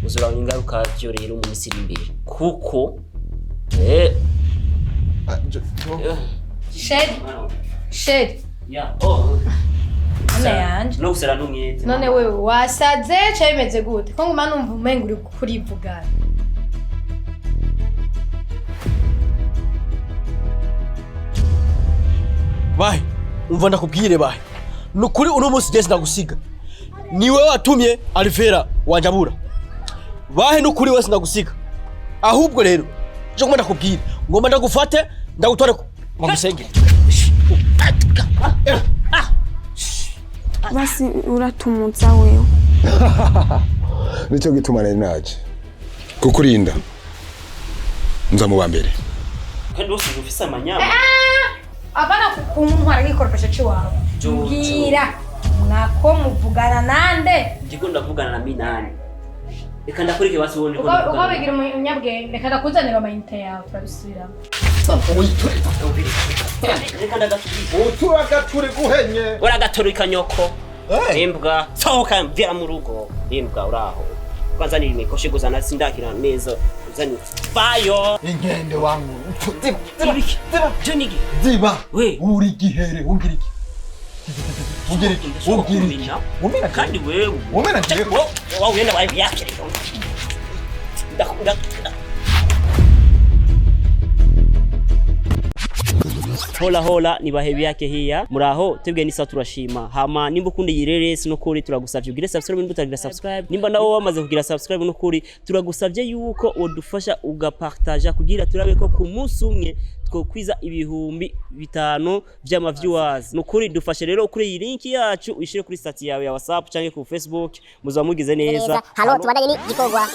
Uzurabona ingaruka byo rero mu minsi iri imbere, kuko Chéri, chéri. Ya, oh. None yanje. No gusera n'umwete. None wewe wasaze ca bimeze gute? Ko nguma numva umenga uri kurivugana. Bahe, umva ndakubwire bahe. Nukuri uno munsi jesi ndagusiga. Niwe watumye Alivera wanje abura. Bahe, nukuri wese ndagusiga. Ahubwo rero, je ngomba ndakubwire, ngomba ndagufate, ndagutware bagusengere. Basi uratumutsa wewe. Nicyo gituma nari naje kukurinda, nza mu ba mbere. Kandi wose ufise amanyama. Apana kuntwara nk'ikoropesho c'iwawe. Jojo. Mbwira. Mwako muvugana nande? Ndiko ndavugana na Minani. Reka ndakureke basi wowe, ndiko Uko uko ndavugana. bigira umunyabwenge, reka ndakuzanira amayinite yawe turabisubiramo. Reka ndagatuye. Uturagaturi guhenye. Uragaturika nyoko. Imbwa, sohoka mvira mu rugo. Imbwa uraho. Kwanzanira imikoshi gusa nasindakira neza. Uzani bayo. Inkende wangu. Ibiki. Jenigi. Ziba. We. Uri gihere ungira iki? Ungira iki? Ungira iki? Umena. Kandi wewe. Umena jewe. Wowe wenda wabiyakire. Ndakunda. Hola hola, ni bahebi yake hiya muraho tebwe nisa turashima. Hama nimba ukunda iyi reresi, nukuri turagusavye ugire subscribe nimba utagira subscribe. Nimba nawe wamaze kugira subscribe, nukuri turagusavye yuko wodufasha ugapartaja kugira turabe ko ku munsi umwe twokwiza 5000 vy'ama viewers. Nukuri dufashe rero kuri iyi link yacu, uyishire kuri status yawe ya WhatsApp canke ku Facebook, muzaba mugize neza. Halo, tubandanye n'igikorwa.